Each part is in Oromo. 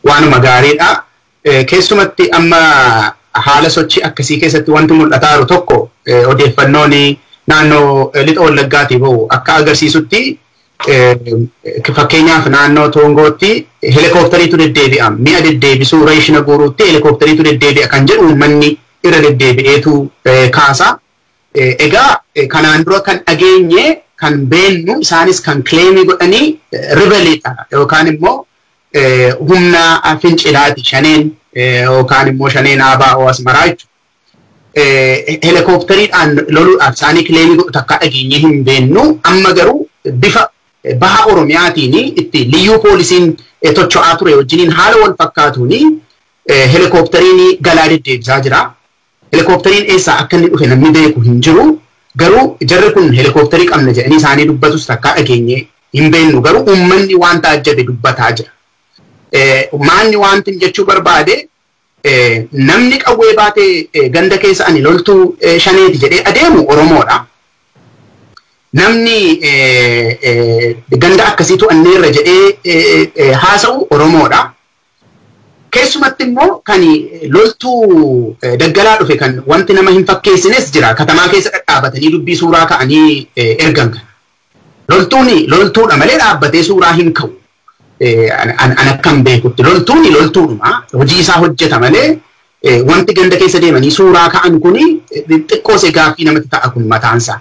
Waanuma gaariidha. Keessumatti amma haala sochii akkasii keessatti wanti mul'ataa jiru tokko, odeeffannoon naannoo Lixa Wallaggaatii bahu akka agarsiisutti, fakkeenyaaf naannoo Toongootti helikooftariitu deddeebi'a. Mi'a deddeebisuu, reeshina guuruutti helikooftariitu deddeebi'a kan jedhu uummanni irra deddeebi'eetu kaasa. Egaa kanaan dura kan dhageenye, kan beennu, isaanis kan claim godhanii rebeliidha yookaan immoo humna fincilaati shaneen yookaan immoo shaneen ABO Asmaraa jechuudha. Helikooftariidhaan loluudhaaf isaanii claim godhu takkaa dhageenye hin beennu. Amma garuu bifa baha Oromiyaatiin itti liyyuu poolisiin tocho'aa ture wajjiniin haala wal fakkaatuun helikooftariin galaa deddeebisaa jira. Helikooftariin eessaa akka inni dhufe namni beeku hin jiru. Garuu jarri kun helikooftarii qabna jedhanii isaanii dubbatus takkaa dhageenye hin beennu. Garuu uummanni waan taajjabe dubbataa jira. Maanni wanti jechuu barbaade, namni qawwee baatee ganda keessa ani loltuu shaneeti jedhee adeemu Oromoodha. Namni ganda akkasii to'anneerra jedhee haasa'u Oromoodha. Keessumatti immoo kan loltuu daggalaa dhufe kan wanti nama hin fakkeessines jira. Katamaa keessa dhadhaabatanii dubbii suuraa ka'anii ergan kana. Loltuun loltuudha malee dhaabbatee suuraa hin ka'u. An akkam beekutti loltuun loltuudhuma, hojii isaa hojjeta malee wanti ganda keessa deemanii suuraa ka'an kuni xiqqoosee gaaffii namatti ta'a kun mataansaa.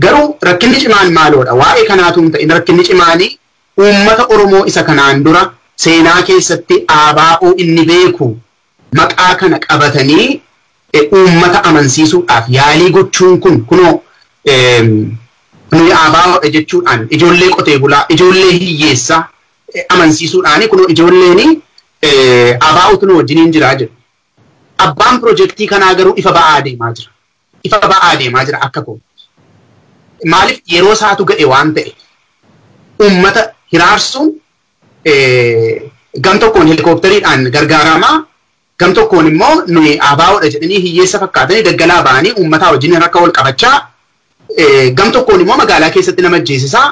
Garuu rakkinni cimaan maaloodha? Waa'ee kanaatu hin ta'in, rakkinni cimaanii uummata Oromoo isa kanaan dura seenaa keessatti ABO inni beeku maqaa kana qabatanii uummata amansiisuudhaaf yaalii gochuun kun, kunoo nuyi ABOdha jechuudhaan ijoollee qotee bulaa, ijoollee hiyyeessaa amansiisuudhaan, kunoo ijoolleen ABOtu nu wajjiniin jiraa jedhu. Abbaan piroojeektii kanaa garuu ifa ba'aa deemaa jira. Ifa ba'aa deemaa jira akka koo. Maaliif? Yeroo isaatu ga'e waan ta'e, uummata hiraarsuun gam tokkoon helikooftariidhaan gargaaramaa, gam tokkoon immoo nuyi ABOdha jedhanii hiyyeessa fakkaatanii daggalaa ba'anii uummataa wajjin harka wal qabachaa, gam tokkoon immoo magaalaa keessatti nama ajjeesisaa,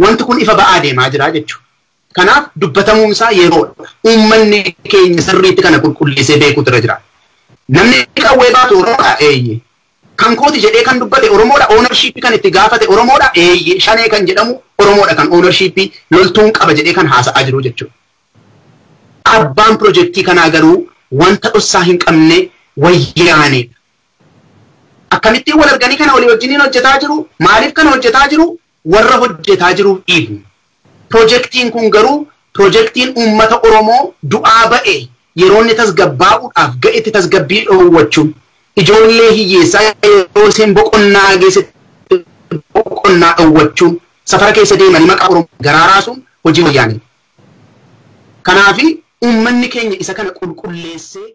wanti kun ifa ba'aa deemaa jira jechuudha. Kanaaf dubbatamuun isaa yeroodha. Uummanni keenya sirriitti kana qulqulleessee beekuutu irra jira. Namni qawwee baatu Oromoodha, eeyye. Kan kooti jedhee kan dubbate Oromoodha. Ownership kan itti gaafate Oromoodha, eeyye. Shanee kan jedhamu Oromoodha kan ownership loltuun qaba jedhee kan haasa'aa jiru jechuudha. Abbaan piroojeektii kanaa garuu wanta dhossaa hin qabne Wayyaanedha. Akkamittiin wal arganii kana walii wajjiniin hojjetaa jiru? Maaliif kana hojjetaa jiru? Warra hojjetaa jiruuf dhiibnu. Piroojeektiin kun garuu piroojeektiin uummata Oromoo du'aa ba'e yeroo inni tasgabbaa'uudhaaf ga'etti tasgabbii dhoowwachuun, ijoollee hiyyeessaa yeroo isheen boqonnaa geessetti boqonnaa dhoowwachuun, safara keessa deemanii maqaa Oromoo garaa raasuun hojii Wayyaanee. Kanaafi uummanni keenya isa kana qulqulleessee